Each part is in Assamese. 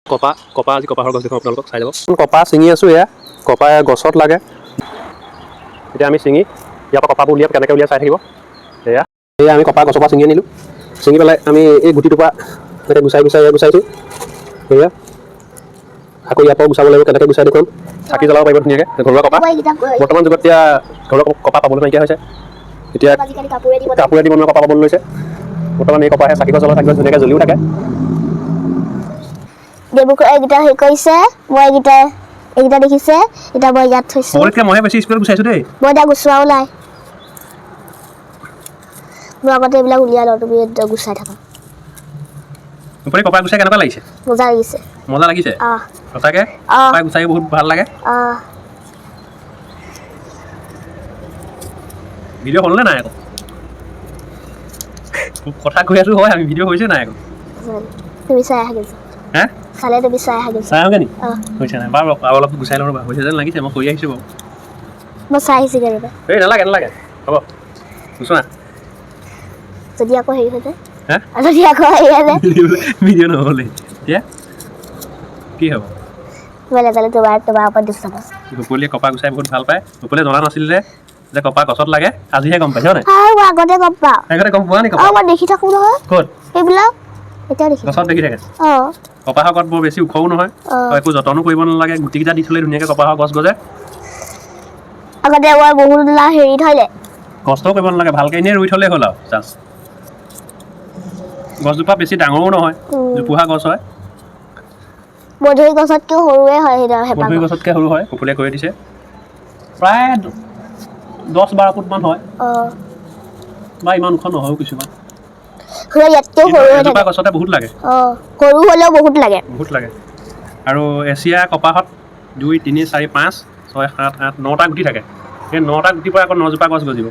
কপাহ কপাহ, আজি কপাহৰ গছ দেখুৱাম আপোনালোকক, চাই যাব। কপাহ ছিঙি আছোঁ। এয়া কপাহ গছত লাগে। এতিয়া আমি ছিঙি ইয়াৰ পৰা কপাহবোৰ উলিয়াম। কেনেকৈ উলিয়াই চাই থাকিব। এয়া এয়া আমি কপাহ গছৰ পৰা ছিঙি আনিলোঁ। ছিঙি পেলাই আমি এই গুটিটোৰ পৰা এনেকৈ গুচাই গুচাই এয়া গুচাইছোঁ। এয়া আকৌ ইয়াৰ পৰাও গুচাব লাগিব। কেনেকৈ গুচাই দেখুৱাম। চাকি জ্বলাব পাৰিব ধুনীয়াকৈ ঘৰুৱা কপাহ। মই এইকেইটা কৈ বৰ্তমান যুগত এতিয়া ঘৰুৱা কপাহ পাবলৈ নাইকিয়া হৈছে। এতিয়া আজিকালি কাপোৰে দি বনাই। কাপোৰেদি বনোৱা কপাহ পাবলৈ লৈছে। বৰ্তমান এই কপাহে চাকি গছ জ্বলাই, চাকি গছ ধুনীয়াকৈ জ্বলিও থাকে। দেৱুক এইকেইটা হেৰি কৰিছে। মই এইকেইটা এইকেইটা দেখিছে, এতিয়া মই ইয়াত থৈছোঁ। সকলোতকৈ মইহে বেছি স্পীডত গুচাইছোঁ দেই। মই এতিয়া গুচোৱাও নাই। মোৰ আগতে এইবিলাক উলিয়াই লওঁ, তুমি এতিয়া গুচাই থাকা। ৰূপালী, কপাহ গুচাই কেনেকুৱা লাগিছে? মজা লাগিছে। মজা লাগিছে? আহ। সঁচাকৈ? আহ। কপাহ গুচাই বহুত ভাল লাগে। আহ। ভিডিঅ' হ'লনে নাই? আকৌ কথা কৈ আছোঁ হয় আমি, ভিডিঅ' হৈছে নাই আকৌ? তুমি চাই আহাগে। হে? চালে তুমি চাই আহাগে। চাই আহোঁগৈ নি? অঁ। হৈছে নাই বাৰু? আৰু অলপ গুচাই লওঁ ৰ'বা। হৈছে যেন লাগিছে, মই কৰি আহিছোঁ বাৰু। মই চাই আহিছোগৈ ৰ'বা। এই নালাগে, নালাগে, হ'ব, গুচোৱা। যদি আকৌ হেৰি হৈ যায়। হে? যদি আকৌ হেৰি হৈ যায়। ভিডিঅ' নহ'লে এতিয়া কি হ'ব? মই নাজানো, তোমাৰ তোমাৰ ওপৰত দিছোঁ চাব। ৰূপলীয়ে কপাহ গুচাই বহুত ভাল পায়। ৰূপলীয়ে জনা নাছিল যে কপাহ গছত লাগে। আজিহে গম পাইছে, হয় নাই? আৰু মই আগতে গম পাওঁ। আগতে গম পোৱা নি? অঁ। কপাহ মই দেখি থাকোঁ নহয়। ক'ত? সেইবিলাক এতিয়াও দেখি। গছত দেখি থাকে। অঁ। কপাহৰ গছ বৰ বেছি ওখও নহয়। অঁ। আৰু একো যতনো কৰিব নালাগে। গুটিকেইটা দি থ'লে ধুনীয়াকৈ কপাহৰ গছ গজে। আগতে মই বহুত হেৰি থৈলে। কষ্টও কৰিব নালাগে, ভালকৈ এনেই ৰুই থ'লেই হ'ল আৰু জাষ্ট। গছজোপা বেছি ডাঙৰো নহয়। জোপোহা গছ হয়। মধুৰি গছতকেও সৰুৱে হয় সেইটো হেঁপাহ। মধুৰি গছতকৈ সৰু হয়। ৰূপলীয়ে কৰি দিছে। প্ৰায় 10-12 ফুটমান হয়। অঁ। বা ইমান ওখ নহয়ও কিছুমান। হ'লেও ইয়াতকেও কিন্তু সৰু হৈ এজোপা থাকে। গছতে বহুত লাগে। অঁ, সৰু হ'লেও বহুত লাগে। বহুত লাগে। আৰু এছিয়া কপাহত 2, 3, 4, 5, 6, 7, 8, 9টা গুটি থাকে। সেই 9টা গুটিৰ পৰা আকৌ 9জোপা গছ গজিব।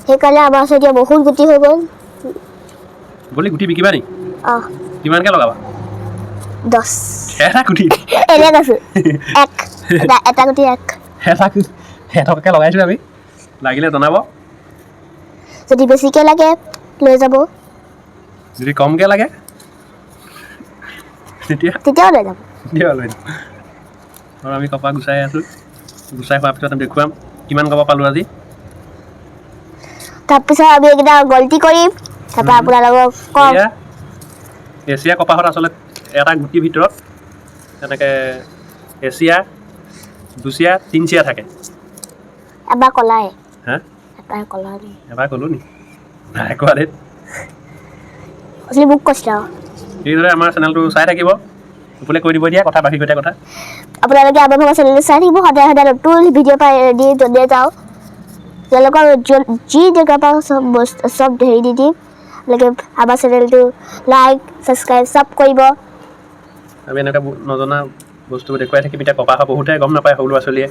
সেইকাৰণে আমাৰ ওচৰত এতিয়া বহুত গুটি হৈ গ'ল। বুলি গুটি বিকিবা নেকি? অঁ। কিমানকৈ লগাবা? 10। এটা গুটি? এনে কৈছোঁ, এক এটা, এটা গুটি এক। এটা এটকাকৈ লগাইছোঁ আমি। লাগিলে জনাব। যদি বেছিকৈ লাগে লৈ যাব। যদি কমকৈ লাগে তেতিয়া? তেতিয়াও লৈ যাব। তেতিয়া লৈ যাম। আৰু আমি কপাহ গুচাই আছোঁ। গুচাই হোৱাৰ পিছত আমি দেখুৱাম কিমান কপাহ পালোঁ আজি। তাৰপিছত আমি এইকেইটা গলটি কৰিম, তাৰপৰা আপোনালোকক ক'ম। এয়া এছিয়া কপাহত আচলতে এটা গুটিৰ ভিতৰত তেনেকৈ এছিয়া, দুচিয়া, তিনচিয়া থাকে। এবাৰ কলাই। হা? এবাৰ কলাই নি? এবাৰ ক'লোঁ নি? নাই কোৱা দেই। অথনি মোক কৈছিলে আৰু। এইদৰে আমাৰ চেনেলটো চাই থাকিব। বোলে কৈ দিব দিয়া কথা, বাকী কেইটা কথা। আপোনালোকে আমাৰ ভাগৰ চেনেলটো চাই থাকিব। সদায় সদায় নতুন ভিডিঅ' পাই দি য'তে যাওঁ, তেওঁলোকৰ যি জেগাৰ পৰা চব বস্তু চব হেৰি দি দিম। আপোনালোকে আমাৰ চেনেলটো লাইক, ছাবস্ক্ৰাইব চব কৰিব। আমি এনেকুৱা নজনা বস্তুবোৰ দেখুৱাই থাকিম। এতিয়া কপাহ বহুতে গম নাপায়, সৰু ল'ৰা ছোৱালীয়ে,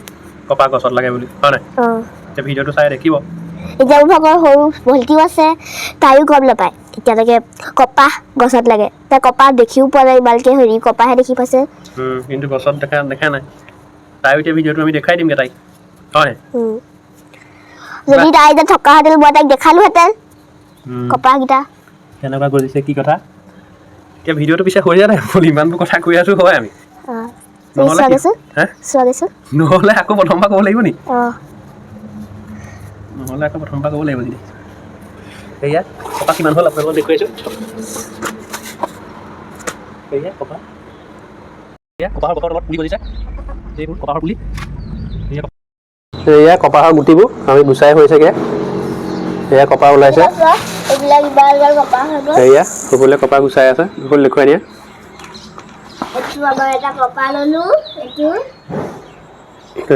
কপাহ গছত লাগে বুলি, হয় নাই? অঁ। এতিয়া ভিডিঅ'টো চাই দেখিব। এতিয়া মোৰ ভাগৰ সৰু ভণ্টিও আছে, তাইও গম নাপায় এতিয়ালৈকে কপাহ গছত লাগে। তাই কপাহ দেখিও পোৱা নাই ইমানকৈ, হেৰি কপাহে দেখি পাইছে। কিন্তু গছত দেখা দেখা নাই তাইও। এতিয়া ভিডিঅ'টো আমি দেখুৱাই দিমগৈ তাইক, হয় নাই? যদি তাই এতিয়া থকাহেঁতেন, মই তাইক দেখালোহেঁতেন কপাহকেইটা। কেনেকুৱা গজিছে, কি কথা। এতিয়া ভিডিঅ'টো পিছে হৈ যায় নাই বুলি ইমানবোৰ কথা কৈ আছোঁ হয় আমি। অঁ, তুমি নহ'লে চোৱা কি? গৈছো। হে? চোৱা গৈছো। নহ'লে আকৌ প্ৰথমবাৰ ক'ব লাগিব নি? অঁ। নহ'লে আকৌ প্ৰথমবাৰ ক'ব লাগিব। যদি সেয়া কপাহ কিমান হ'ল আপোনালোকক দেখুৱাইছোঁ। সেয়া কপাহ, এয়া কপাহৰ গছৰ তলত পুলি গজিছে। এইবোৰ কপাহৰ পুলি। এয়া কপাহৰ গুটিবোৰ আমি গুচাই হৈছেগৈ। এয়া কপাহ ওলাইছে। চোৱা, এইবিলাক ইমান ইমান কপাহ হৈ গ'ল। এয়া সকলোৱে কপাহ গুচাই আছে। সকলো দেখুৱাই দিয়া। এইটো আমাৰ এটা কপাহ ল'লো এইটো।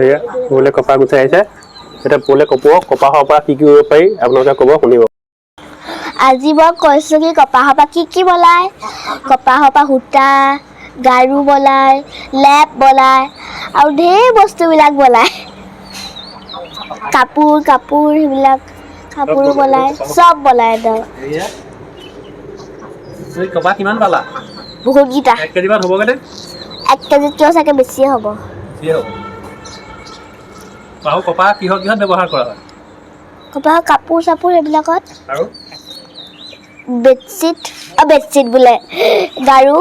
এয়া সকলোৱে কপাহ গুচাই আহিছে। এতিয়া পলে কপোৱা কপাহৰ পৰা কি কি কৰিব পাৰি আপোনালোকে ক'ব, শুনিব। আজি মই কৈছোঁ কি কপাহৰ পৰা কি কি বনায়। কপাহৰ পৰা সূতা, গাৰু বনায়, লেপ বনায় আৰু ঢেৰ বস্তুবিলাক বনায়। কাপোৰ কাপোৰ সেইবিলাক কাপোৰো বনায়, চব বনায় একদম। এয়া তুমি কপাহ কিমান পালা? বহুতকেইটা। 1 কেজিমান হ'বগৈ নে? 1 কেজিতকৈও চাগে বেছিয়ে হ'ব। বেছিয়ে হ'ব। বাহু, কপাহ কিহত কিহত ব্যৱহাৰ কৰা হয়? কপাহৰ কাপোৰ চাপোৰ সেইবিলাকত। আৰু? বেডশ্বীট, অ বেডশ্বীট বোলে, গাৰু।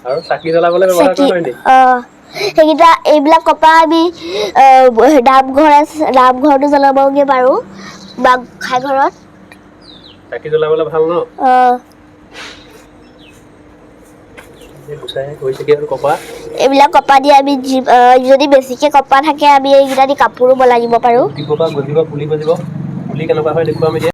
আৰু চাকি জ্বলাবলৈ ব্যৱহাৰ চাকি। কৰা হয় নেকি? অঁ, সেইকেইটা এইবিলাক কপাহ আমি নামঘৰ আছে, নামঘৰতো জ্বলাবগৈ পাৰোঁ বা গোঁসাই ঘৰত। চাকি জ্বলাবলৈ ভাল ন? অঁ। এই গুচাই গৈছেগৈ আৰু কপাহ। এইবিলাক কপাহ দি আমি যদি বেছিকৈ কপাহ থাকে, আমি এইকেইটা দি কাপোৰো বনাই দিব পাৰোঁ। গুটিৰ পৰা গজিব, পুলি গজিব। পুলি কেনেকুৱা হয় দেখুৱাম এতিয়া।